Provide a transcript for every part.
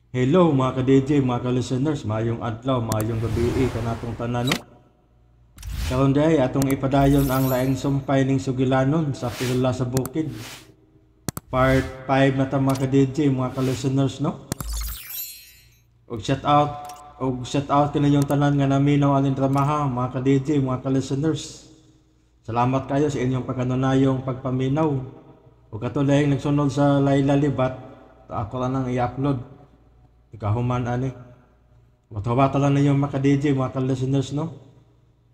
Hello mga ka-DJ, mga ka-listeners, maayong adlaw, maayong gabi kanatong tanan, no? Karon diay atong ipadayon ang laing sumpay ning sugilanon sa Perla sa Bukid. Part 5 na ta mga ka-DJ, mga ka-listeners, no? Og shout out kaninyong tanan nga naminaw aning dramaha, mga ka-DJ, mga ka-listeners. Salamat kayo sa inyong pagkanunayong pagpaminaw. Ug kato dayong nagsunod sa Layla Libat, ako lang ang i-upload. Ikahuman ani. Watawata lang ninyo mga ka-DJ, mga ka-listeners, no?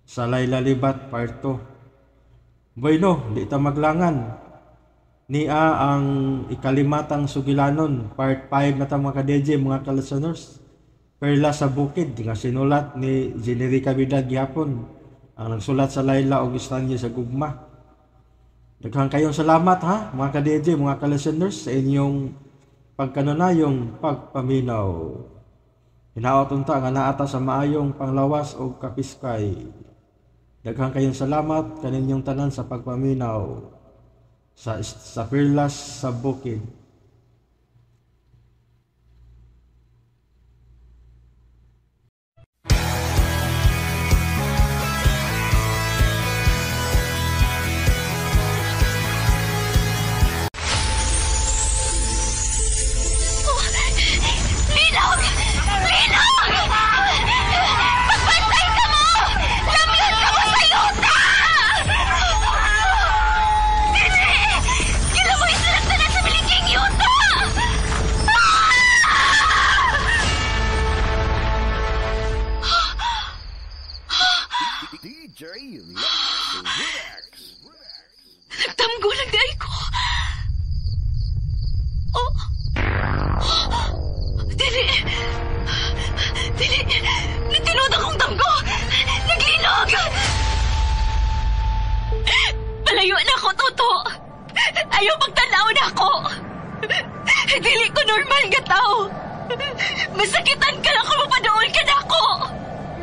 Sa Layla Libat Part 2. Bueno, di ta maglangan. Nia ang ikalimatang sugilanon, Part 5 na ta mga ka-DJ, mga ka-listeners. Perla sa Bukid, nga sinulat ni Generica Vidal gihapon. Ang nagsulat sa Layla og Istanyo sa Gugma. Daghang kayong salamat ha, mga ka-DJ, mga ka-listeners, sa inyong pagkanunayong pagpaminaw. Hinaot unta nga naata sa maayong panglawas o kapiskay. Daghang kayong salamat kaninyong tanan sa pagpaminaw sa Perlas sa Bukid. Nagtamgo lang di ay ko. Oh. Dili. Dili. Nagtinood akong damgo. Naglinog. Palayo na ako, Toto. Ayaw pagtanaw na ako. Dili ko normal nga tao. Masakitan ka lang kung mapadool ka na ako.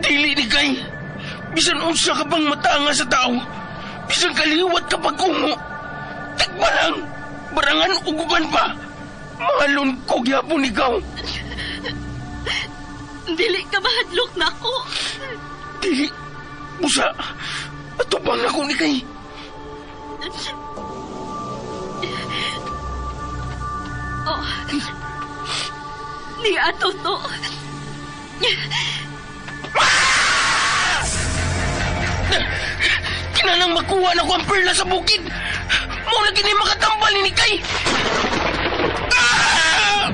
Dili ni kay. Bisan unsa ka bang matanga sa tao. Bisan kaliwat ka pag-ungo. Tigbalang, barangan uguban pa. Mahalon ko gyapon ikaw. Dili ka mahadlok na ako. Dili. Busa, atubang ako ni kay. Oh. Ni ato to. Kinanang makuha na ko ang perla sa bukid. Mao na kini makatambal ni Kay. Ah!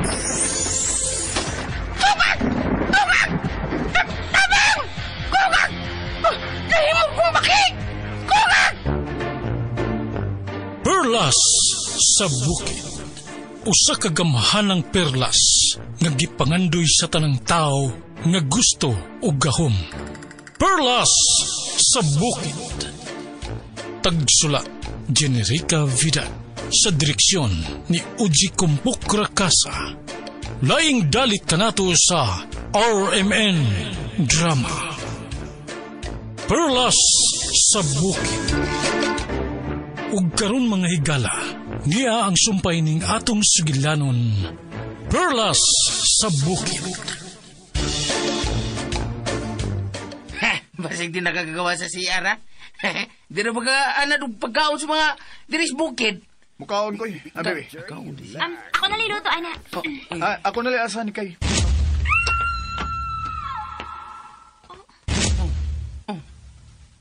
Tubag! Tubag! Tabang! Kugag! Nahimo kong bakit! Kugag! Perlas sa Bukid. Usa ka gamhanang perlas nga gipangandoy sa tanang tao nga gusto og gahom. Perlas sa Bukid. Tagsulat, Generica Vidal. Sa direksyon ni Uji Kumpukra Casa. Laing dalit kanato sa RMN Drama. Perlas sa Bukid. Ug karon mga higala, niya ang sumpay ning atong sugilanon. Perlas sa Bukid. Basig di nakagagawa sa CR, ha? Di na baga, ano, pagkaon sa mga diris bukid. Mukaon ko, eh. Abi, Ako na liluto, ana. Ako na liasa ni Kay.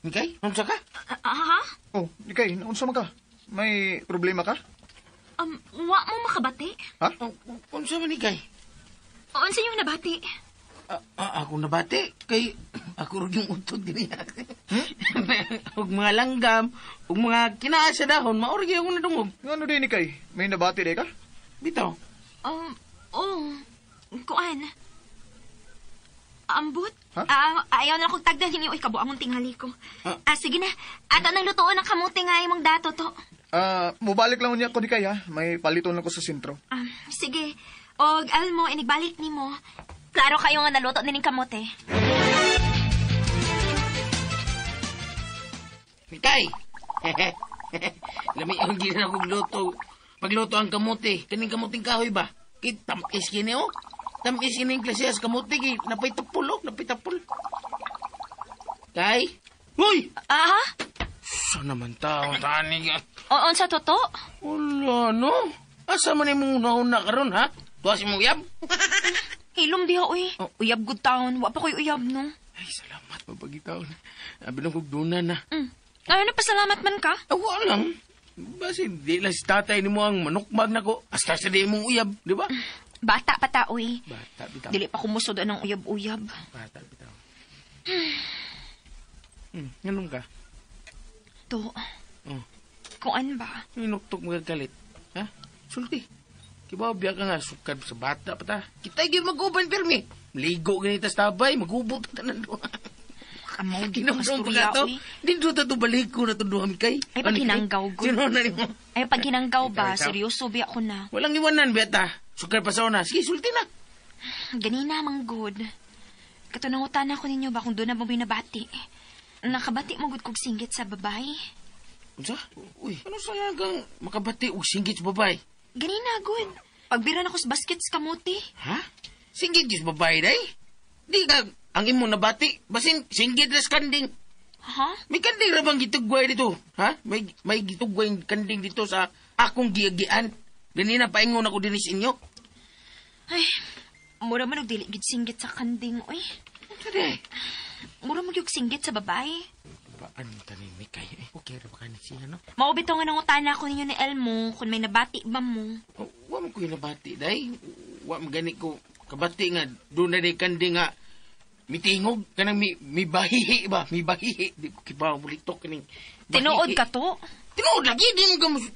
Ni Kay, unsa ka? Ha? Oh, ni Kay, unsa man ka? May problema ka? Wa mo makabati? Ha? Unsa man ni Kay? Unsa yung nabati? Ako nabati kay ako rin yung utod niya. Ug mga langgam, ug mga kinaa sa dahon, maori gyud ako nadungog. Ngano din ni Kay? May nabati di ka? Bitaw. Kuan. Ambot? Ha? Ayaw na akong tagdan ninyo. Uy, kabuang tingali ko. Sige na. Ato nang lutuon ang kamuti nga imong dato to. Mubalik lang unya ko ni Kay, ha? May paliton lang ko sa sentro. Sige. Og Almo, inigbalik nimo. Klaro kayo nga naluto nining kamote. Kay! Lami ang gina akong luto. Pagluto ang kamote. Kaning kamuting kahoy ba? Kitampis kini, oh. Tamis ini klase sa kamuti kay napay tapul, oh, napay tapul. Kay? Uy! Aha? Sa naman tao, tani ka. Oo, sa toto? Wala, no? Asa man imong una-una karon, ha? Tuwa si mong uyab? Hilom diha, uy. Oh, uyab good town. Wa pa ko'y uyab, no? Ay, salamat, mabagitaon. Abi lang kog duna na. Ay, ano, pasalamat man ka? Awa lang. Basi, di lang si tatay ni mo ang manukmag na ko. Hasta sa di mong uyab, di ba? Bata pa ta, uy. Bata, bitaw. Dili pa kumusod anong uyab-uyab. Bata, bitaw. Ganun ka? To. Oh. Kuan ba? Inuktok magagalit. Ha? Sulti. Kibaw, biya ka nga, sukad sa bata pa ta. Kita gyud mag-uban, pirmi. Ligo ganita sa tabay, magubot ka tanan doon. Kamaw, di ko Kinamsong pa masturya, ka to. uy. Dito ta to balik ko na to duha mi kay. Ay, pag hinanggaw, good. Sino na nimo? Ay, pag hinanggaw ba, Ikaw, ikaw. seryoso biya ko na. Walang iwanan, beta. Sukad pa sa una. Sige, sulti na. Ganina, mang good. Katunangutan ako ninyo ba kung doon na mo binabati. Nakabati mo good kog singgit sa babae. Unsa? Uy, ano sa kang makabati og singgit sa babae? Ganina, good. Pagbira na ko sa basket sa kamuti. Ha? Singgit sa babae, day? Di ka ang imong nabati. Basin, singgit las kanding. Ha? May kanding ra bang gitugway dito? Ha? May gitugway kanding dito sa akong giagian. Ganina paingon ako dinhi sa inyo. Ay, mura man og dili gid singgit sa kanding, uy. Unsa day? Mura man gyud singgit sa babae. Paan mo tanin ni kay? Okay ra ba ka ni siya, no? Mao bitaw nga nangutana ko ninyo ni Elmo kung may nabati ba mo. Oh, wa man ko nabati, day. Wa man gani ko kabati nga doon na day kanding nga mitingog kanang mi bahihi ba? Mi bahihi. Di ko kibaw bulitok kaning bahihi. Tinuod ka to? Tinuod lagi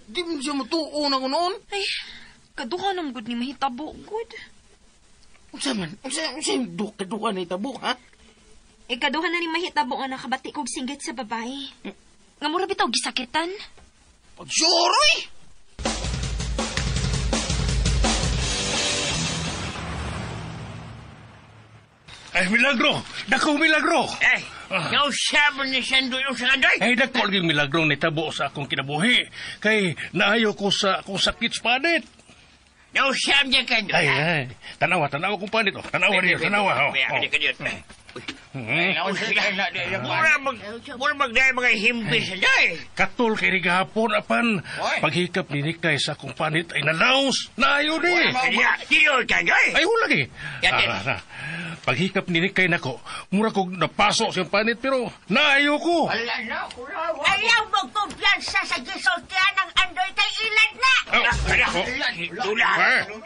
di mo siya mutuo na ko noon. Ay, kaduha nam gud ni mahitabo gud. Unsa man? Unsa yung kaduha na itabo, ha? Eh, kaduha na ni mahitabo nga nakabati kog singgit sa babae. Nga mura bitaw gisakitan. Pag-sure, oy! Ay, milagro! Dako, milagro! Ay, nausabon ni Sando yung sa kandoy. Ay, dako lagi milagro nitabo sa akong kinabuhi. Kay naayo ko sa akong sakit sa panit. Nausab niya kandoy. Ay, ay. Tanawa, tanawa kong panit. Oh. Tanawa niyo, tanawa. Oh. Mura magdahil mga himpis sa doy. Katol kay rigahapon, apan. Paghikap ni Nikay sa akong panit ay nalaos. Naayo ni. Kaya, tinuod kandoy. Ay, wala lagi. Paghikap ni Nikay nako, mura kog napaso siyang panit, pero naayo ko. Ayaw mo kumpiyansa sa gisultian ng Andoy kay ilan na!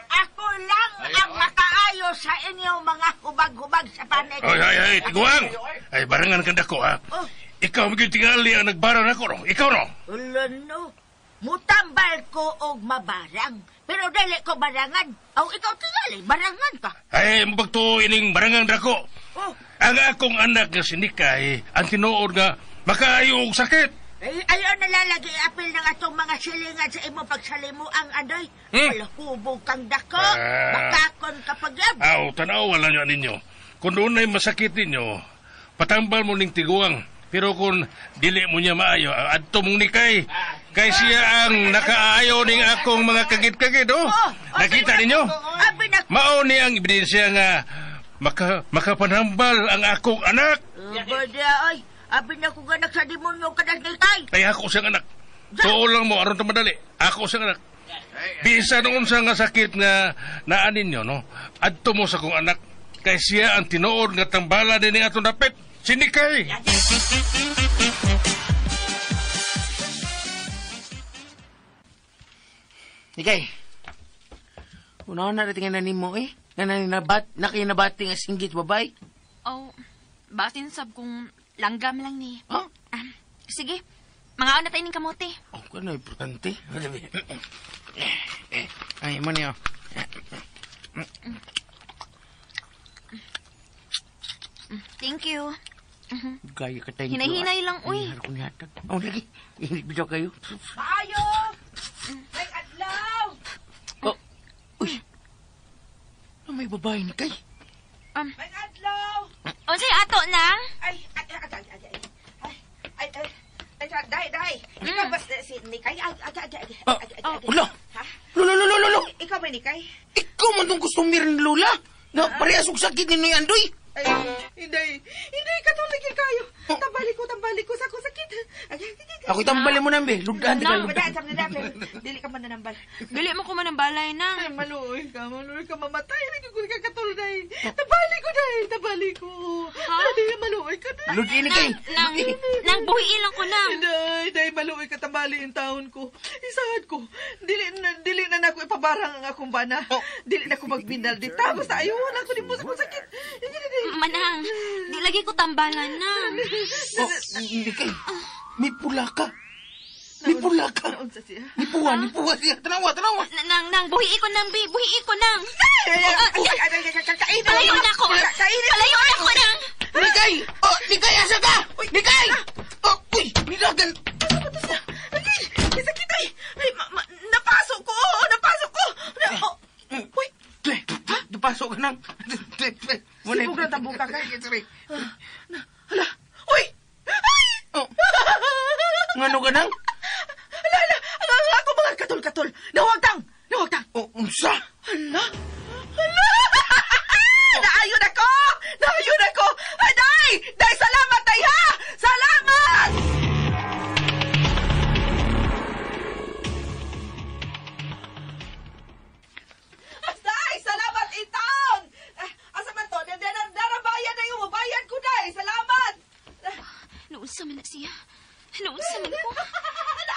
Ako lang ang makaayos sa inyong mga hubag-hubag sa panit. Ay, ay, ay, tiguang! Ay, barangan kanda ko, ha? Ikaw, maging tingali ang nagbarang ako, no? Ikaw, no? Ulo, no. Mutambal ko og mabarang. Pero dili ko barangan. Aw, ikaw tingali, barangan ka. Ay, mapagtuo ining barangan dako. Oh. Ang akong anak nga si Nikay, ang tinuod nga makaayo og sakit. Ay, ayaw nalalagi apil ng atong mga silingan sa imo pagsalimo ang Andoy. Wala hubog kang dako. Makakon kapag yab. Aw, tanaw, wala nyo ninyo. Kung doon ay masakit ninyo, patambal mo ning tiguang. Pero kung dili mo niya maayo, adto mong Nikay. Kay siya ang nakaayo ning akong mga kagit-kagit, oh. Nakita ninyo? Mao ni ang ebidensya nga makapanambal ang akong anak. Bada, ay. Abi na ko ganak sa demonyo kadas Nikay. Ay, ako siyang anak. Tuo lang mo, aron madali. Ako siyang anak. Bisa noon sa nga sakit nga naan ninyo, no? Adto mo sa akong anak. Kay siya ang tinuod nga tambala din ni atong dapit. Si Nikay! Nikay, una-una na tingnan na nimo eh. Nakinabati nga singgit babay. Oh, basin sab kung langgam lang ni. Huh? Sige, mga una tayo ning kamote. Oh, kano importante. Ay, mo niyo. Thank you. Gaya ka thank you. Hinay-hinay lang, uy. Oh, lagi. Init kayo. Maayo! May adlaw! Oh, uy. Ano may babae ni kay? May adlaw! Unsay ato nang? Ay, ay, ay, ay, ay, ay, ay, ay, ay, day, day. Ikaw ba si Nikay? Ay, ay, ay, ay, ay, ay, Ula! Lolo, lolo, lolo! Ikaw ba, Nikay? Ikaw man tong customer ni Lola! No, parehas og sakit ni Andoy. Ay, inday. Inday, katulig kayo. Tambali ko sa akong sakit. Ay, ay, ay, ay. Ako tambali mo nambe, lugdahan di ka. Wala, sam na pero dili ka mananambal. Dili mo ko manambalay na. Ay, maluoy ka, mamatay. Hindi ko ka katulay. Tabali ko dahil, tabali ko. Dali, maluoy ka dahil. Ludi ni kay. Nang buhi lang ko nang. Inday, dahil maluoy ka, tabali yung taon ko. Isahad ko. Dili na nako ipabarang ang akong bana. Oh. Dili na ko magbinal di. Tapos na, ayaw na ako ni mo sa akong sakit. Hindi. Manang, di lagi ko tambalan na. Oh, hindi kay. May pula ka. May pula ka. Naunsa siya. Ni puwa siya. Tanawa, tanawa. Nang, buhi ko nang, bi, buhi ko nang. Ay, ay, ay, ay, ay, ay, kainin. Palayo na ako. Kainin. Palayo na ako nang. Nikay! Oh, Nikay, asa ka? Nikay! Oh, uy, nidagan. Ay, may sakit ay. Ay, napasok ko. Oo, napasok ko. Oh. Uy, Napasok ka nang. Sibog na tabuka ka. Sorry. Hala. Uy! Ay! Oh. Ngano ka nang? Hala, hala. Ang ako mga katol-katol. Nawagtang! Nawagtang! Oh, unsa? Hala! Hala! Naayon ako! Naayon ako! Ay, day! Day, salamat, day, ha! Salamat! Day, salamat, itaon! Asa man to? Darabayan na yung mabayan ko, day! Salamat! Naunsa man na siya. Naunsa man ko.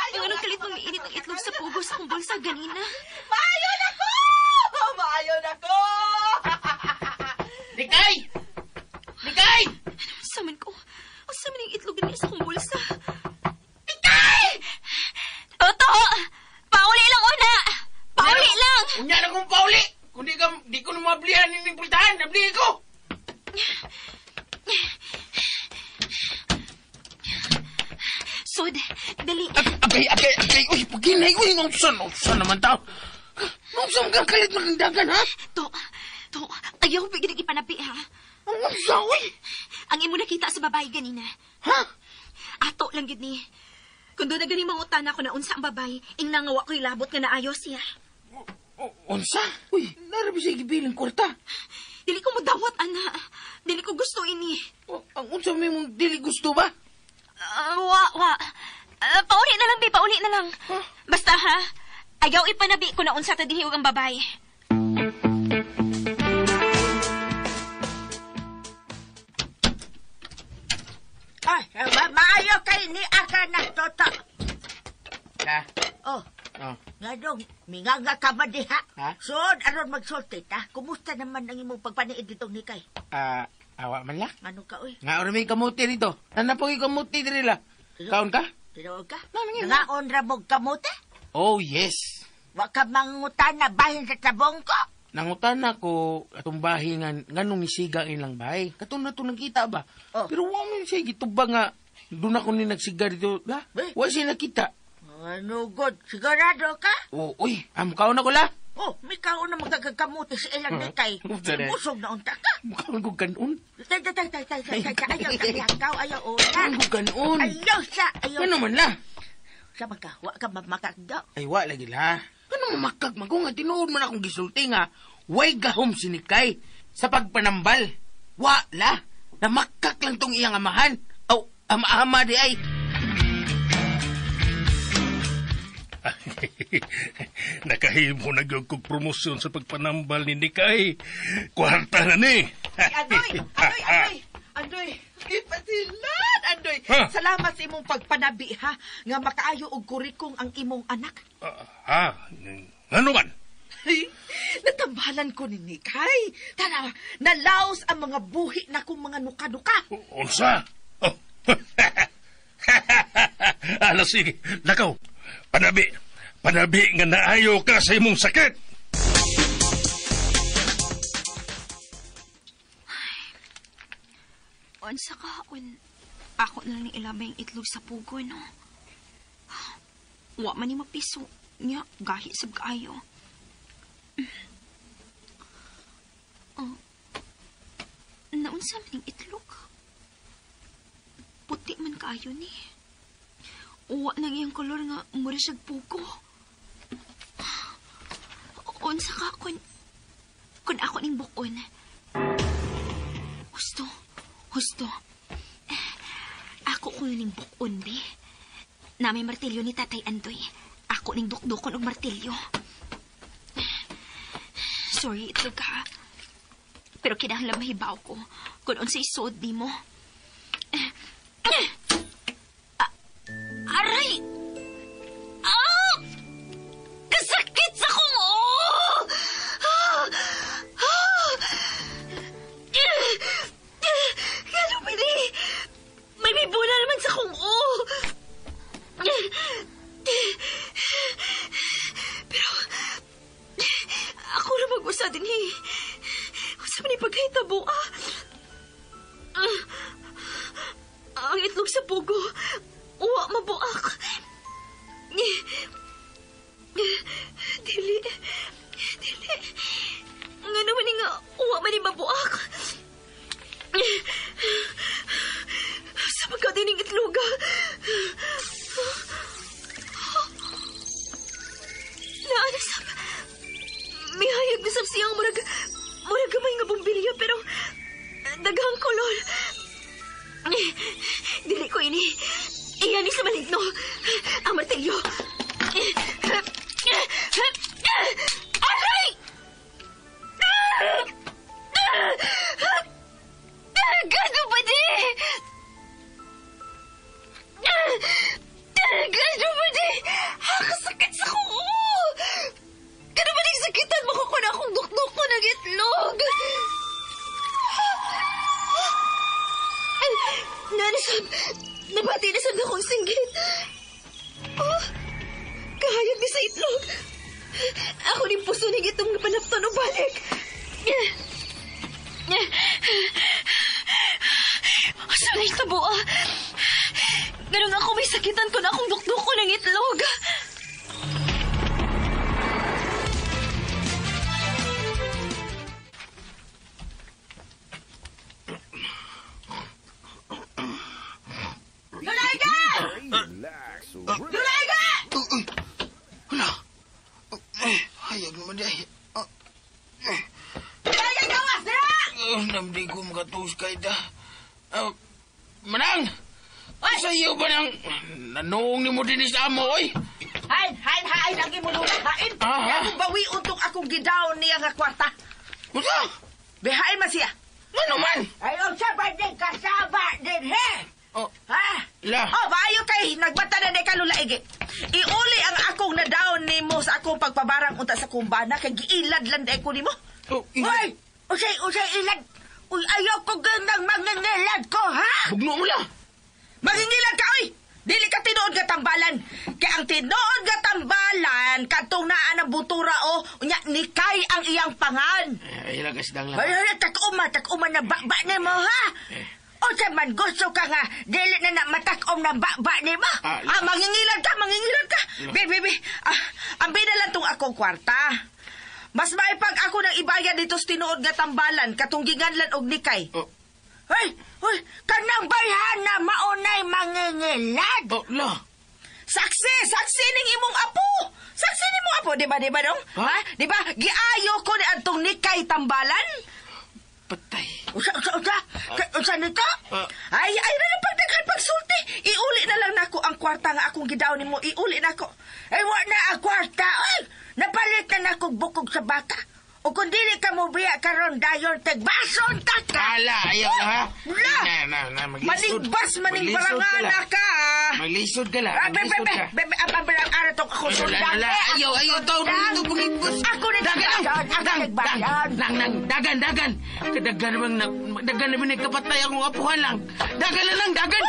Ang anong kalit mong mainit ang itlog sa pugo sa akong bulsa ganina. Maayon ako! Maayon ako! Nikay! Nikay! Naunsa man ko. Unsa man yung itlog ganina sa akong bulsa. Ikay! Toto! Pauli lang una! Pauli lang! Unya na kong pauli! Kung di ka, di ko na mablihan yung pultahan, nablihan ko! Sud, dali. Agay, agay, agay! Uy, paginay! Uy, naunsa, naunsa naman tao! Naunsa mo kang kalit magdagan, ha? To, ayaw bigyan ipanapi, ha? Ang unsa, uy! Ang imo nakita sa babae ganina. Ha? Ato lang gid ni. Kung doon na gani mangutana ko na unsa ang babae, ing nangawa ko'y labot nga naayos siya. Unsa? Uy, narabi siya gibilang kwarta. Dili ko modawat, ana. Dili ko gusto ini. O, ang unsa may mong dili gusto ba? Wa. Pauli na lang, be. Pauli na lang. Huh? Basta, ha? Ayaw ipanabi ko na unsa ta dihi og ang babae. Ay, maayo kay ni aka na toto. Ha? Oh, Oh. ngadong minganga ka ba diha? Ha? Sod, aron magsulti ta. Kumusta naman ang imong pagpaniid ditong nikay? Awa man la. Ano ka, uy? Nga ora may kamuti dito. Nanapoy kamuti diri la. Kaon ka? Tinuod ka? Ano, Nangaon ra mog kamote? Oh, yes. Wa ka mangutana bahin sa tabong ko? Nangutana ko atong bahi nga nganong nisiga ang ilang bahay. Katong na to nakita ba? Oh. Pero wa man siya gitubag nga doon ako ni nagsiga dito. La? Eh? Wa siya nakita. Ano god, sigurado ka? Oh, uy, am kaon na ko la. Oh, may kaon na magkakamote sa ilang nikay. Unsa na? Busog na unta ka. Mukaon ko kanon. Tay, tay, tay, tay, tay, tay, tay, ayaw, ayaw, ayaw, una. Mukaon ko kanon. Ayaw siya, ayaw. Ano man la? Sa ka, wa ka mamakagdaw. Ay, wa lagi la. Ano mamakag man ko nga tinuod man akong gisulti nga way gahom sinikay sa pagpanambal. Wa la. Namakak lang tong iyang amahan. Aw, ama-ama di ay. Nakahimo na gyud kog promosyon sa pagpanambal ni Nikay. Kwarta na ni. Ay, Andoy! Andoy! Andoy! Andoy! Ay, pasilan, Andoy! Ha? Salamat sa imong pagpanabi, ha? Nga makaayo og kurikong ang imong anak. Ngano man? Ay, natambalan ko ni Nikay. Tanawa, nalaos ang mga buhi na kong mga nuka-nuka. Unsa? Oh. Ala, sige, lakaw. Panabi, panabi nga naayo ka sa imong sakit. Unsa ka, ako na lang ni ilabay ang itlog sa pugo, no? Wa man ni mapiso. Nya, gahi sab kaayo. Oh. Naunsa man ning itlog? Puti man kaayo ni. Wa nang iyang kolor nga mura siyag pugo. Unsa ka kun ako ning bukon. Husto. Ako ko ning bukon, bi. Na may martilyo ni Tatay Andoy. Ako ning dukdukon og martilyo. Sorry, itlog ka. Pero kinahanglan mahibaw ko kung unsay suod nimo. Aray! Ah! Kasakit sa kong oh! Gano ba ni? May mibula naman sa kong oh! Pero ako na mag-usa din eh. Usa man ipagkahitabo ah. Ang itlog sa pugo, uwa mabuak. Dili. Dili. Nga naman nga, uwa man ni mabuak. Sa pagka din ang itloga. Naanasap. May hayag na sab siyang murag gamay nga bumbilya pero daghang kolor. Dili ko ini. Iyan ni sa maligno. Ang martilyo. Aray! Gano ba di? Gano ba di? Kasakit sa kuko. Gano ba di sakitan mo ko na akong dukduk ko ng itlog? Nanasab, nabati na sab akong singgit. Oh, kahayag ni sa itlog. Ako rin puso ng itong panapton o balik. Asa na itabo ah. Ganun ako may sakitan ko na akong dukduk ko ng itlog. Lulayga! Lulayga! Hala. Hayag naman di. Lulayga, gawas na! Namdi ko makatuos kay da. Manang! Sa iyo ba nang nanoong ni mo din sa amo, oy? Hain, hain, hain! Lagi mo lula, hain! Ah, Akong bawi untong akong gidown niya nga kwarta. Unsa? Bihain man siya. Ano man? Ay, unsa ba din kasaba din, he? Oh. Ha? La. Oh, maayo kay nagbata na di ka lulaigi. Iuli ang akong na-down nimo sa akong pagpabarang unta sa kumbana kay giilad lang di ko nimo. Oh, Uy! Usay, usay ilad! Uy, ayaw ko ganang mangingilad ko, ha? Bugno mo la. Mangingilad ka, oy! Dili ka tinuod nga tambalan. Kay ang tinuod nga tambalan, kadtong naa ng butura o, unya nikay ang iyang pangan. Ay, lagas dang lang. Ay, ay, takuma, takuma na baba nimo, ha? Unsa man gusto ka nga, dili na na matakom na baba nimo? Ah, Mangingilad ka, mangingilad ka. Be, be, be. Ah, ambi na lang tong akong kwarta. Mas maipag ako ng ibayad dito sa tinuod nga tambalan, katong giganlan og nikay. Oh. Hoy, hoy, kanang bayhana maunay mangingilad. Oh, la. Saksi, saksi ning imong apo. Saksi ning imong apo, di ba, dong? Ha? Ha? Di ba? Giayo ko ni adtong nikay tambalan. Patay. Usa, usa, usa. Usa nito? Ay, ay na lang pagdaghan pagsulti. Iuli na lang nako ang kwarta nga akong gidaw nimo. Iuli nako. Ay, wa na ang kwarta. Ay, napalit na nako bukog sa baka. O kung dili ka mo biya karon dayon tagbason ta ka. Ala, ayaw na ha. La! Na, na, na, maglisod. Manigbas maning Maglisod ka barangana la. ka. Maglisod ka la. Ah, be, be, Maglisod be, ka. be, be, be, ara tong ako Wala, sundang. wala. Eh, Ayaw, ako ayaw, tao sundang. dito, buligbos. Ako ni Dagan, nagbayan, ako dang, nagbayan. Nang, nang, dagan, dagan. Kadagan naman, dagan naman nagkapatay akong apuhan lang. Dagan na lang, dagan.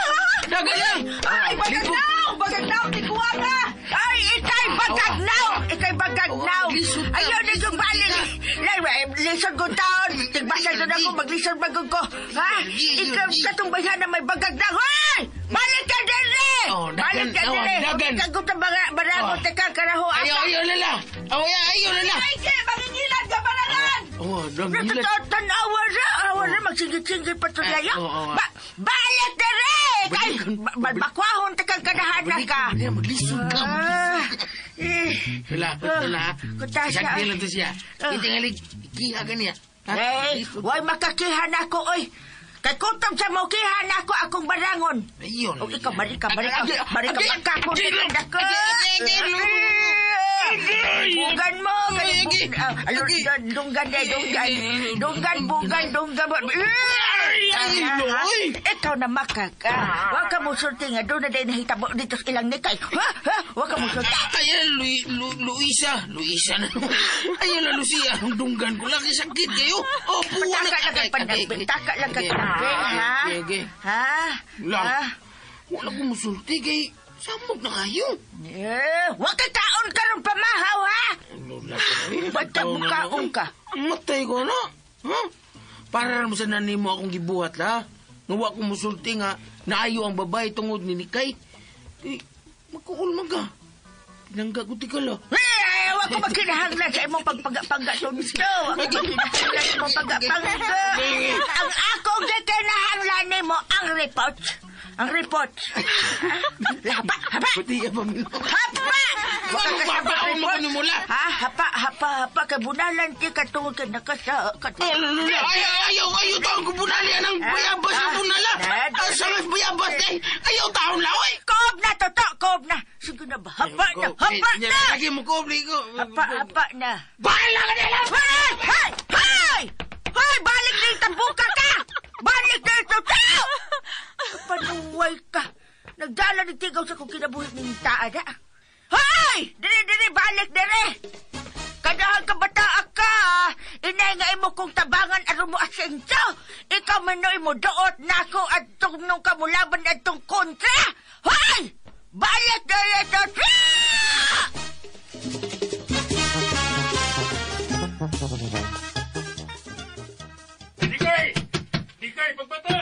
Dagan lang. Ay, bagagnaw! Bagagnaw, tikuha ka! Ay, ikay bagagnaw! Ikay bagagnaw! Lisod ka, Ayaw na lisod yung balik! ka. Lisod ko taon! Tigbasa doon ako, maglisod bagong ko! Ha? Ikaw sa itong bayan na may bagagnaw! Hoy! Balik ka dili! Oh, dagan, Balik ka awa, dili! dagan. Ikaw sa baragot Oh. ka karaho. Ayaw, ayaw na lang. Ayaw, ayaw na lang. Ay, ke, mangingilad ka barangan! Oh, dang gilat. Tanawa na! Awa na, magsingit-singit pa ito Eh, layo. oo, oo. Balik dili! Kay, bakwahon ta kang kanahan na ka. Maglisod ka. Ah, eh. Wala, wala. Kutasa. Isang lang to siya. Ah. Itingali, kiha ka niya. Ha? Eh, Maglisod. way makakihan ako, oy. Kay kutob sa mokihan ako akong barangon. Ayun. O ikaw, marika, marika, marika, magkakon dako. Bugan mo, dunggan, dunggan, dunggan, bugan, dunggan. Ikaw na makaka. Wa ka mo sulti nga doon na din nahitabo dito sa ilang nikay. Ha? Ha? Wa ka mo sulti. Ayan, Luisa. Luisa na. Ayan na, Lucia. Ang dunggan ko lang. Sakit kayo. Oh, puwa na. Taka lang kay Taka lang kay ha? Ha? Lang. Wala ko musulti kay samok na kayo. Eh, wa ka taon karon pamahaw, ha? Basta mukaon ka. Matay ko na. Ha? Para mo sa nanimo akong gibuhat, la. Nga wa ko musulti nga naayo ang babae tungod ni Nikay. Eh, magkuulmag ka. Pinangga ko ti ka, la. Eh, wa ko magkinahanglan sa imong pagpagapangga, Tunto. Wa ko magkinahanglan sa imong pagapangga. Ang akong gikinahanglan nimo ang report. Ang report. Hapa, hapa. Pati ka pa, Milo. Hapa! Ano ba mo ni mula? Ha? Hapa, hapa, hapa. Kabunalan ti katungod ka nakasa. Ayaw, ayaw, ayaw taon ko bunali. Anang bayabas na bunala. Asa nga bayabas eh. Ayaw taon laway. Koob na, toto, koob na. Sige na ba? Hapa na, hapa na. Lagi mo koob, ligo. Hapa, hapa na. Bahala ka nila! Hoy! Hoy! Hoy! Hoy! Balik na yung tambuka ka! Balik na yung toto! Panuway ka. Nagdala ni tigaw sa kong kinabuhi ng taan, ha? Hoy! Dire, dire, balik, dire! Kadahan ka bataa ka! Inay nga imo kong tabangan aron mo asenso! Ikaw manoy mo doot nako at nung kamulaban at tong kontra! Hoy! Balik, dire, toto! Dikay! Dikay, pagbata!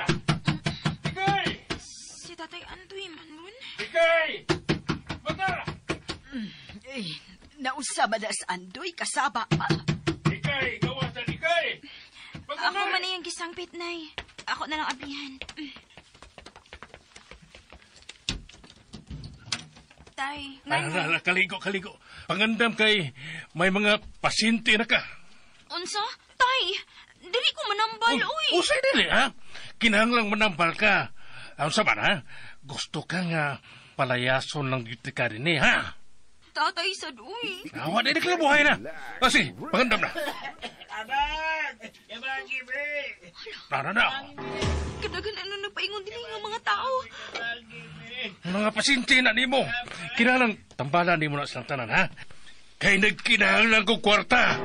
Dikay! Si Tatay Andoy man ron. Dikay! Bata! Eh, nausaba na sa Andoy, kasaba pa. Dikay! Gawa sa Dikay! Ako man iyang gisangpit, Nay. Ako na lang ablihan. Tay, nga. Kaligo, kaligo. Pangandam kay may mga pasyente na ka. Unsa? Tay, dili ko manambal, uy. Usay dili, ha? Kinahanglang manambal ka. Ang sama na, gusto ka nga palayason lang dito ka rin, eh, ha? Tatay sad, uy. Awa, di na buhay na. O, sige, pangandam na. Nara na. Kadagan ano nagpaingon dili nga mga tao. Mga pasyente na nimo. Kinahanglang tambalan nimo na silang tanan, ha? Kay nagkinahanglan ko kwarta.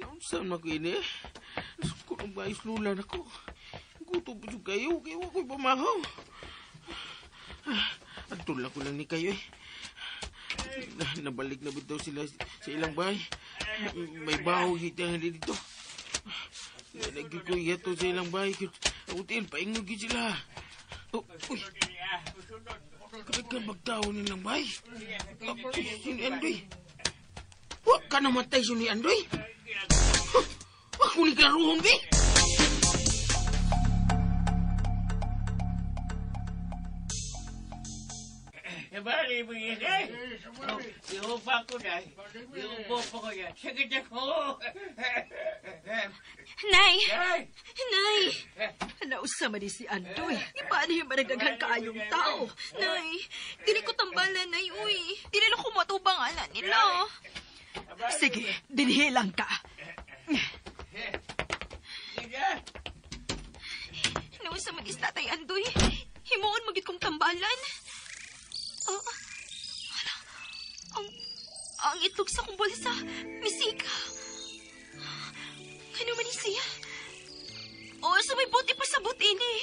Naunsa man ko ini? Kung bayos lula na ko. Gutom po kayo, kaya ako'y pamahaw. Agtula ko lang ni kayo eh. Nabalik na bitaw sila sa ilang bahay. May baho kita hindi dito. Nagkukuya to sa ilang bahay. Util, paingog yun sila. Oh, uy. Kadagan magtao nilang bahay. Oh, si Andoy. Huwag ka namatay si Andoy. Huwag ko ni klaruhon, be. Nay! Nay! Nausa man ni si Andoy. Paano yung managdaghan kaayong tao? Nay, dili ko tambalan, Nay, uy. Dili na ko matubang ala nila. Sige, dinhi lang ka. Nausa man is Tatay Andoy. Himuon magid kong tambalan. Oh, hala, ang itlog sa kong bulsa, misika. Ano man siya? Oh, sa may buti pa sa buti ni.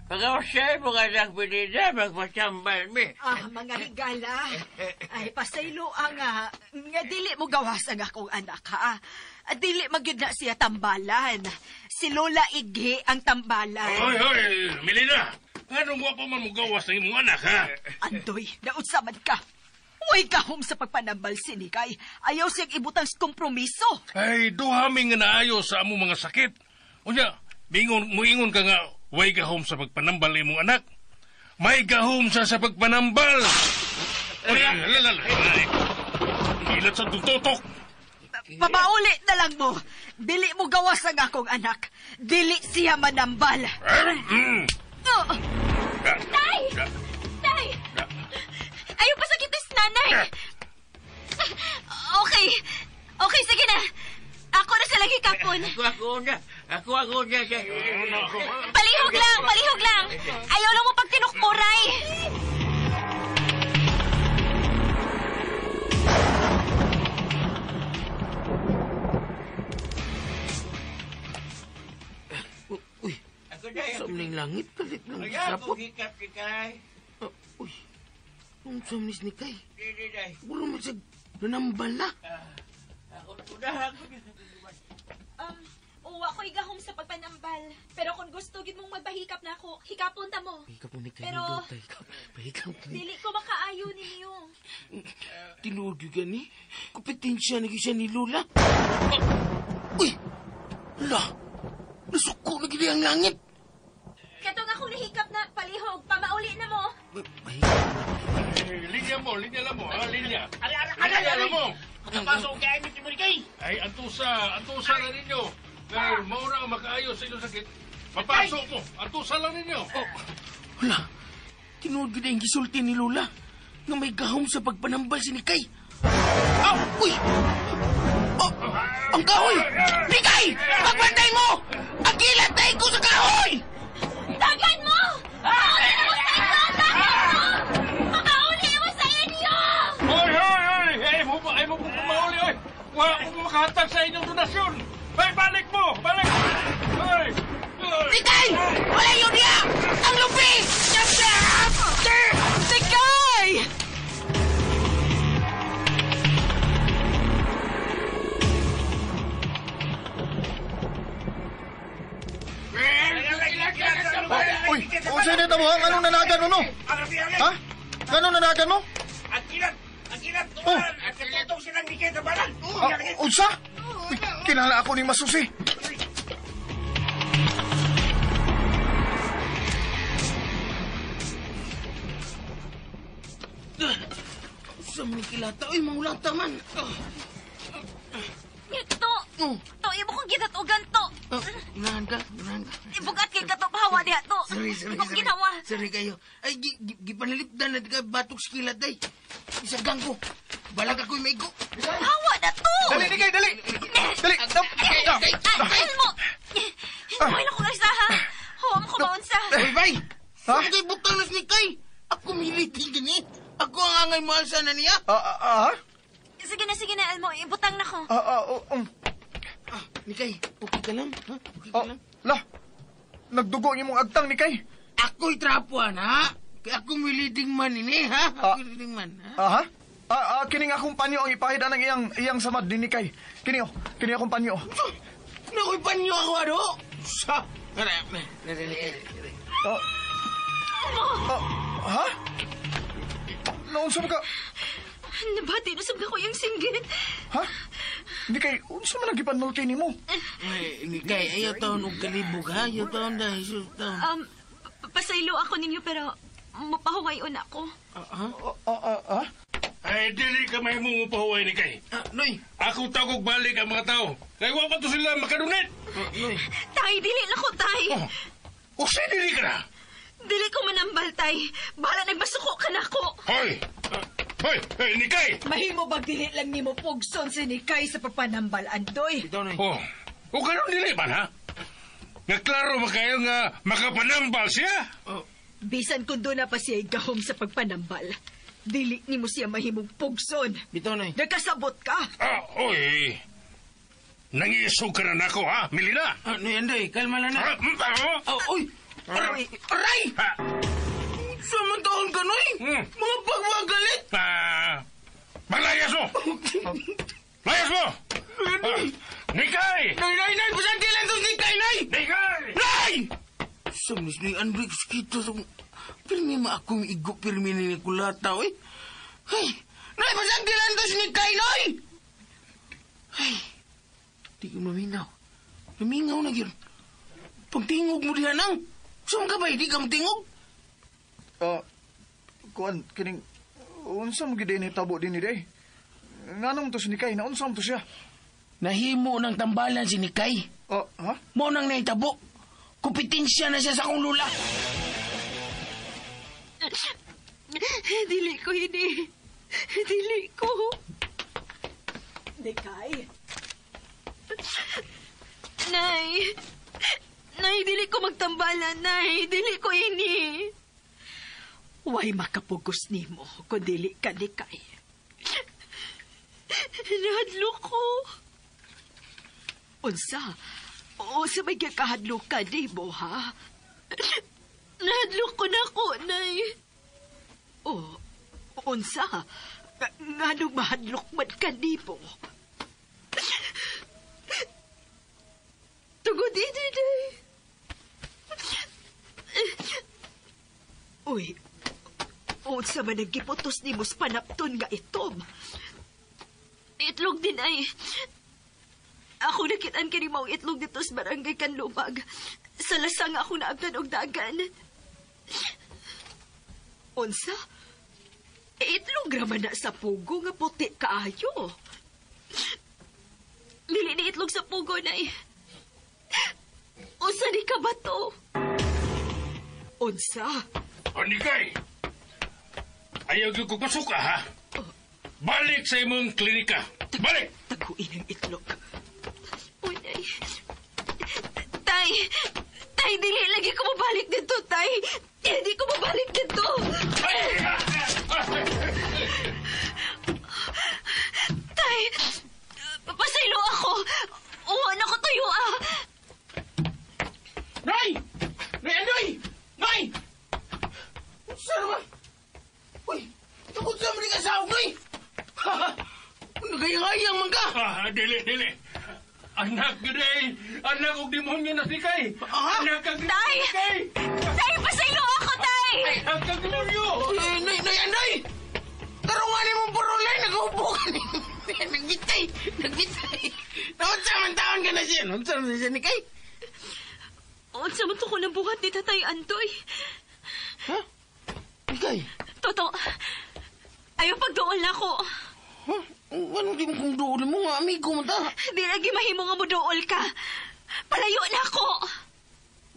Pag-ausay mo ka lang pinida, magpasambal mi. Ah, mga higala. Ay, pasaylo ang nga dili mo gawas ang akong anak, ha? Dili magyud na siya tambalan. Si Lola Ighe ang tambalan. Hoy, hoy, Melina! Anong wa pa man mo gawas ng imong anak, ha? Andoy, naunsa man ka. Uy, gahom sa pagpanambal si Nikay. Ayaw siyang ibutang sa kompromiso. Ay, duha mi nga naayo sa among mga sakit. Unya, muingon ka nga, way gahom sa pagpanambal imong anak. May gahom siya sa pagpanambal. Ay, ay, Ilat sa tutotok. Pabauli na lang mo. Dili mo gawas ang akong anak. Dili siya manambal. Tay! Tay! Ayaw pa sakitis, nanay! Okay. Okay, sige na. Ako na silang hikapon. Ako na. Ako na. Palihog lang, palihog lang. Ayaw lang mo pagtinukmuray. Uy, sa aming langit, kalit lang sapot. Uy, ang sumis ni Kay. Wala man siya nanambal na. Uwa ko'y gahom sa pagpanambal. Pero kung gusto gid mong magpahikap na ako, hikapon ta mo. Pahikap ni Kay. Pero, pahikap ni. Dili ko makaayo ninyo. Tinuod yun gani. Kompetensya na siya ni Lola. Uy! La! Nasuko na gini ang langit. Katong akong nahikap na palihog, pamauli na mo. Pahikap. Linya mo, linya lang mo, ha? Linya. Linya lang mo. Pasok kay Amit Kay. Ay, antusa, antusa na ninyo. Kaya maura ang makaayo sa inyong sakit. Mapasok mo, antusa lang ninyo. Oh, wala. Tinuod gid ang gisulti ni Lola nga may gahom sa pagpanambal si Nikay. Ah, uy! Oh, ang kahoy! Nikay! Pagbantay mo! Ang kilatay ko sa kahoy! Dagan mo! Mauli mo sa inyo! Dagan mo! Makauli mo sa inyo! Hoy, hoy, hoy! Ay mo, ay mo po mauli, oy! Wala ko makahatag sa inyong donasyon! Ay, balik mo! Balik! Hoy! Nikay! Wala yun niya! Ang lupi! Nikay! Uy, unsay nito mo? Anong nanagan mo no? Ha? Anong nanagan mo? Ang kilat! Ang kilat! Oh. Ang katutong silang dikit sa balan! Unsa? Uy, kinala ako ni Masusi. Sa mga kilata, uy, mangulata man. To! To, imo kong ginatugan to! Unahan ka, unahan ka. Ibugat kay katong hawa diha to. Sorry, sorry, Imo kong sorry. ginawa. Sorry kayo. Ay, gipanalipdan na ka batok sa kilat, ay. Isagang ko. Balag ako'y maigo. Hawa na to! Dali, Nikay, dali! Dali! Ay, mo! Hoy, naku, Arsa, ha? Hawa mo kumaon sa. Uy, bay! Ha? Sa kay butang nas ni Kay. Ako militing gini. Ako ang angay mahal sana niya. Sige na, Elmo. Ibutang na ko. Nikay, okay ka lang? Ha? Okay ka lang? La, nagdugo ang imong agtang, Nikay. Ako'y trapuan, ha? Kaya ako leading man ini, ha? Ako leading man, ha? Aha? Kining akong panyo ang ipahid anang iyang samad ni Nikay. Kini oh, kini akong panyo. Nakoy panyo ako, ano? Sa... Ha? Naunsa ba ka? Nabati na sab ko yung singgit. Ha? Nikay, unsa man ang gipanulti nimo? Ay, Nikay, ayaw taon og kalibog, ha? Ayaw taon na, Jesus taon. Pasaylo ako ninyo pero mapahuwayon ako. Ha? Ha? Ay, dili ka may mong upahuway ni Kay. Noy! Ako tagog balik ang mga tao. Kay wa pa to sila makadunit. Noy! Tay, dili na ko, tay. O siya, dili ka na. Dili ko manambal, tay. Bahala nagmasuko ka na ako. Hoy! Hoy! Hoy, Nikay! Mahimo bag dili lang nimo pugson si Nikay sa pagpanambal, Andoy. Ito, Noy. Oh, o karon dili man, ha? Nga klaro ba kayo nga makapanambal siya? Oh. Bisan kung doon na pa siya gahom sa pagpanambal, dili nimo siya mahimong pugson. Bitaw, Noy. Nagkasabot ka. Ah, oy! Nangisog ka na nako, ha? Milina! Noy, Andoy, kalma lang na. Ah, Oh, uy! Aray! Aray! Ha? Samantaon ka, Noy! Mga pagwagalit! Ah, maglayas mo! Layas mo! Nikay! Nay, nay, nay! Pasanti lang to, Nikay, nay! Nikay! Nay! Samis ni Andrix kita sa... Pirmi ma akong igo, pirmi ni Nicolata, oy. Ay! Nay, pasanti lang to si Nikay, nay! Ay! Di ko maminaw. Mamingaw na yun. Pagtingog mo diha nang. Saan ka ba? Di ka matingog? Kuan, kining, unsa mo gid nitabo din ni day? Nganong to si Nikay? Naunsa mo to siya? Nahimo ng tambalan si Nikay. Ha? Mo nang nahitabo. Kompetensya na siya sa akong lula. Dili ko ini. Dili ko. Nikay. Nay. Nay, dili ko magtambalan, Nay. Dili ko ini. Way makapugos nimo kung dili ka Nikay. Nahadlo ko. Unsa? Unsa may gikahadlo ka nimo, ha? Nahadlo ko na ko, Nay. Oh, unsa? Nganong mahadlok man ka nimo? Tugod ini, Nay. Uy, unsa man ang giputos nimo sa panapton nga itom? Itlog din ay. Ako nakitaan kini maong itlog dito sa barangay Kanlubag. Sa lasang ako naabdan og dagan. Unsa? Itlog raman na sa pugo nga puti kaayo. Dili ni itlog sa pugo, Nay. Unsa ni ka ba to? Unsa? O, Nikay! Ayaw gyud ko pasuka, ha? Balik sa imong klinika. Balik! Taguin ang itlog. Uy, Nay. Tay! Tay, dili lagi ko mabalik dito, Tay! Hindi ko mabalik dito! Tay! Pasaylo ako! Uwa na ko tuyo, ah! Nay! Nay, Andoy! Nay! Unsa naman? Uy, tungkol sa mga kasawag, Nay! Nagayang-ayang man ka! Ah, dili, dili. Anak gyud ay. Anak og demonyo na si Kay. Anak kag Tay! Tay, pasaylo ako, Tay! Anak kag demonyo! Nay, nay, nay, Andoy! Tarungan ni mong purulay, nag-upo ka ni. Nagbitay, nagbitay. Naunsa man taon ka na siya. Naunsa man siya ni Kay? Unsa man to ko ng buhat ni Tatay Andoy? Ha? Ikay? Toto, ayaw pagduol na ako. Huh? Ano di mo kung duol mo nga, amigo mo ta? Di lagi mahimo nga mo duol ka. Palayo na ako.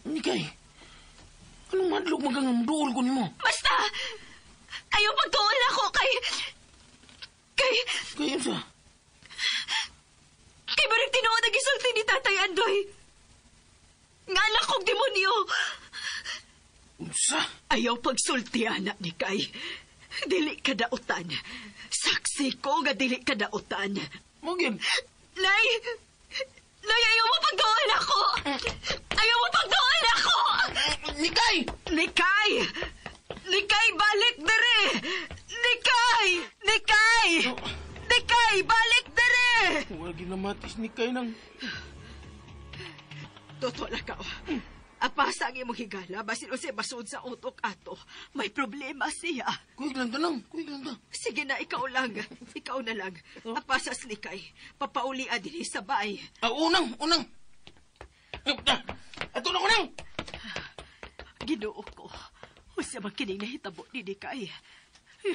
Nikay, anong madlok magang duol ko nimo? Basta, ayaw pagduol na ako kay... Kay... Kay unsa? Kay barang tinuod ang gisulti ni Tatay Andoy. Nga anak kong demonyo. Unsa? Ayaw pagsulti, anak ni Kay. Dili ka dautan. Saksi ko nga dili ka dautan. Mugin. Nay! Nay, ayaw mo pagduol ako! Ayaw mo pagduol ako! Nikay! Nikay! Nikay, balik dere! Nikay! Nikay! Nikay, balik dere! Wala ginamatis Nikay nang... Totoo lang ka. Apasa ang imong higala, basin unsay basod sa utok ato. May problema siya. Kuig lang ta lang, kuig lang ta. Sige na, ikaw lang. Ikaw na lang. Apasa sa Nikay. Papaulia dinhi sa bay. Ah, unang, unang. Ato na ko nang. Ginoo ko. Unsa man kining nahitabo ni Nikay?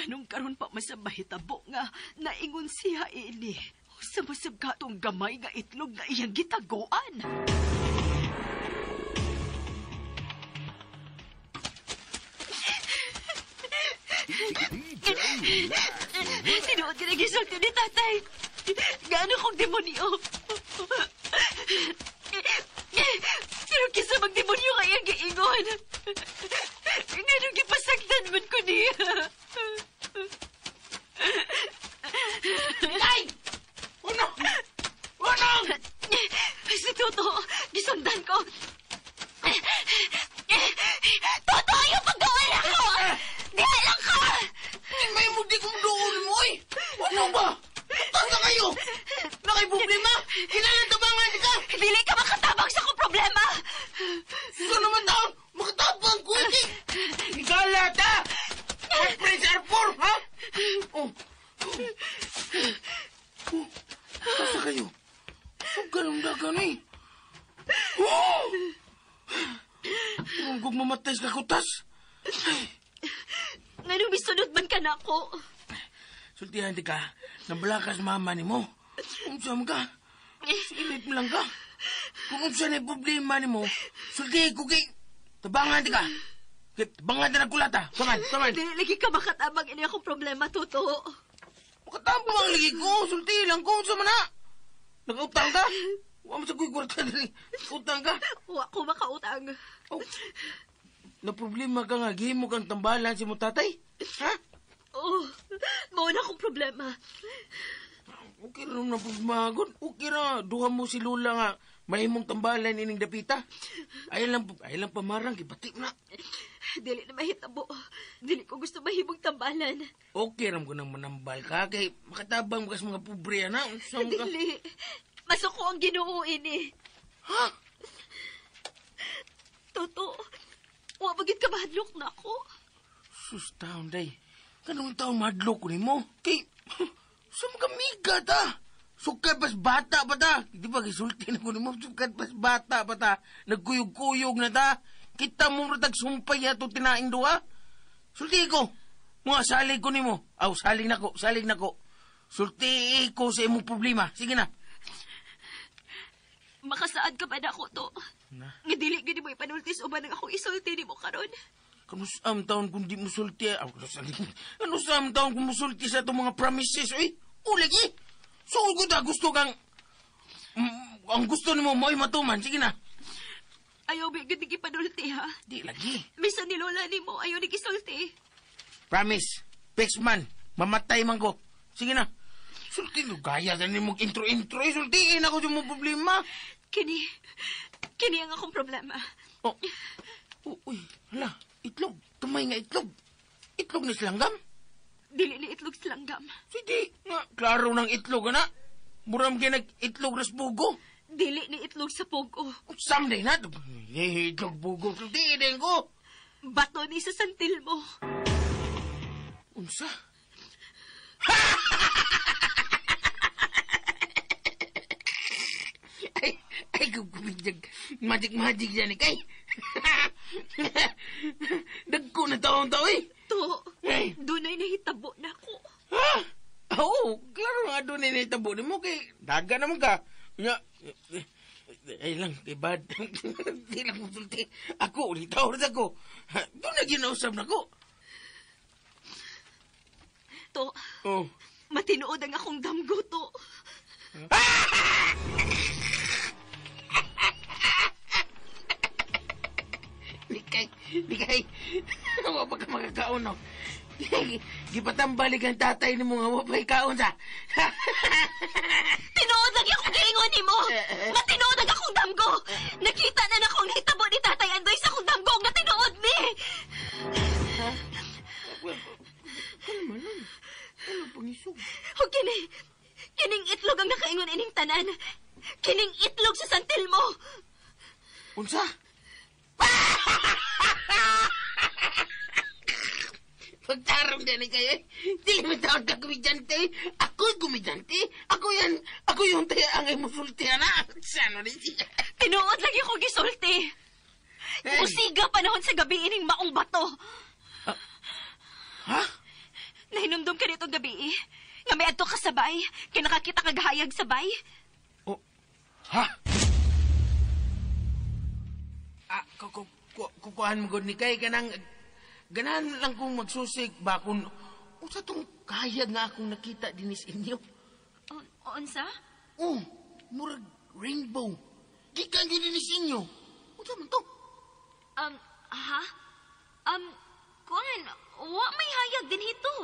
Anong karon pa man sa mahitabo nga naingon siya ini. Unsa man sab katong gamay nga itlog nga iyang gitaguan? Tinuod ka nagisulti ni Tatay. Gaano kong demonyo? Pero kisa magdemonyo kaya giingon. Ngano gipasagdan man ko niya. Ay! Unong! Unong! Si Toto, gisundan ko. Toto, ayaw pagdoon ako! Di lang ka! May mugdi kong doon mo, oy! Ano ba? Tasa kayo! Nakay problema? Kinalatabangan ka! Dili ka makatabang sa akong problema! Saan naman taon? Makatabang ko, eh! Galata! My Prince Arthur, ha? Oh. Oh. Tasa kayo? Huwag ka nang dagan, eh. Oh! Huwag mamatay sa kakutas. Ay. Nganong misunod man ka na ako? Sultihan di ka, nabalakas mama ni mo. Unsa man ka? Silip mo lang ka. Kung unsa na problema ni mo, sultihan ko kay... Tabangan di ka. Tabangan na nagkulata. Tabangan, tabangan. Dili lagi ka makatabang ini akong problema, Toto. Makatabang ang lagi ko. Sultihan lang ko. Unsa man na? Nakautang ka? Wa mo sa kuy kwarta dili. Utang ka? Wa ko makautang. Oh. Na problema ka nga, gihimo kang tambalan si mo tatay? Ha? Oo. Mao na akong problema. Okay ra na problema gud. Okay ra duha mo si Lola nga mahimong tambalan ining dapita. Ay lang pamarang gibati na. Dili na mahitabo. Dili ko gusto mahimong tambalan. Okay ra mo nang manambal ka kay makatabang ka sa mga pobre ana. Unsa man ka? Dili. Masuko ang Ginoo ini. Ha? Toto, wa bagit ka mahadlok na ako. Sus taon day. Kanong taon mahadlok ko nimo? Kay sumkamiga ta. Sukad pas bata pa ta. Di ba gisulti na ko nimo? Sukad pas bata pa ta. Nagkuyog-kuyog na ta. Kita mo ratag sumpay ato tinaing duha. Sulti ko. Mga salig ko nimo. Aw, salig na ko, salig na ko. Sulti ko sa imong problema. Sige na. Makasaad ka ba na ako to? Na? Nga dili gid mo ipanultis uban ang akong isulti nimo karon. Kanus-am taon kung di mo sulti? Kanus-am taon kung musulti sa itong mga promises, uy? Ulagi! So, gusto kang... Ang gusto nimo mo'y matuman. Sige na. Ayaw, ba gid ipanulti, ha? Di lagi. Bisan ni Lola nimo, ayaw ni gisulti. Promise. Fix man. Mamatay man ko. Sige na. Sulti, gaya sa nimo intro-intro. Eh, sultiin ako sa mong problema. Kini ang akong problema. Oh. Oh, uy, hala, itlog. Kamay nga itlog. Itlog ni silanggam? Dili ni itlog silanggam. Sige, nga, klaro ng itlog, ana. Muram kay nag-itlog ras bugo. Dili ni itlog sa pugo. Someday na. Itlog bugo. Sultiin din ko. Bato ni sa santil mo. Unsa? Ay, magic yan eh, kay. Dagko na taon-tao eh. To, ay. Dunay nahitabo na ako. Ha? Oo, klaro nga dunay nahitabo ni mo kay daga naman ka. Ya, ay lang, kay bad. Di lang musulti. Ako, ulit tao rin ako. Doon na ginausap na ko. To, oh. Matinuod ang akong damgo, to. Likay. Wa pa ka makakaon, no? Gipatambalik ang tatay ni mo nga wa pa ikaon sa. Tinuod lagi akong giingon nimo. Matinuod ang akong damgo. Nakita na nako ang nahitabo ni Tatay Andoy sa akong damgo nga tinuod ni. Ha? Ano man nun? Ano pangisog? O kini, kining itlog ang nakaingon ining tanan. Kining itlog sa santil mo. Unsa? Pagtarong din kayo, dili mo tawag ka kumidyante. Ako'y kumidyante. Ako yung tayo ang imusulti, ana. Sano rin siya? Tinuod lagi ako gisulti. Hey. Usiga panahon sa gabi ining maong bato. Ha? Nahinumdum ka nitong gabi, eh. Nga may adto ka sabay. Kaya nakakita ka gahayag sabay. Oh. Ha? Ah, kukuhan mo gud ni kay kanang ganahan lang kong magsusik ba kung unsa tong kahayag nga akong nakita dinis inyo. Unsa? Oh, murag rainbow. Gikan gyud dinis inyo. Unsa man to? Ha? Kuan, wa may hayag din hito.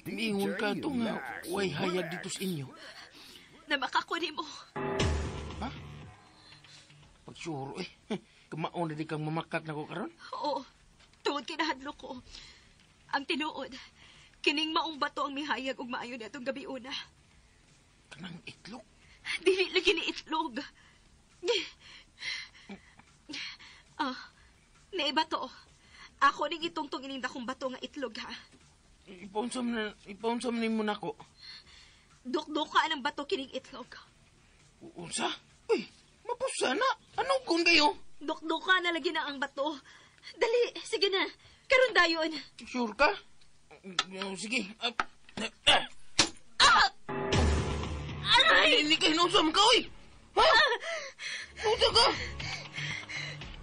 Niingon ka to nga way hayag dito sa inyo. Namakako nimo. Ha? Pagsuro eh. Kamaon na di kang mamakak na ko karon? Oo. Tungod kinahadlok ko. Ang tinuod, kining maong bato ang mihayag og maayo ni atong gabi una. Kanang itlog? Dili lagi ni itlog. Ah, naiba to. Ako ning itungtong ining dakong bato nga itlog ha. Ipaunsam ni mo nako. Dukduka ang bato kining itlog. Unsa? Uy, mapusa na. Anong kun kayo? Dukduka na lagi na ang bato. Dali, sige na. Karon dayon. Sure ka? Sige. Ah! Aray! Hindi ka hinusam ka, uy! Ha? Unsa ka?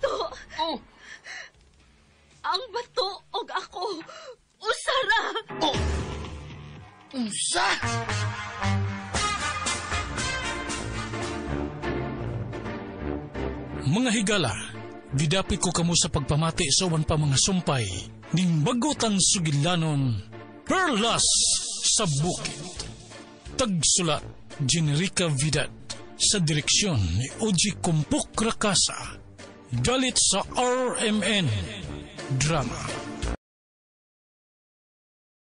To. Oh. Ang bato og ako. Usara. Oh. Unsa? Mga higala, gidapit ko kamo sa pagpamati sa uban pa mga sumpay ning bagutan sugilanon, Perlas sa Bukid. Tagsulat, Generica Vidad, sa direksyon ni Oji Kumpok Rakasa. Galit sa RMN Drama.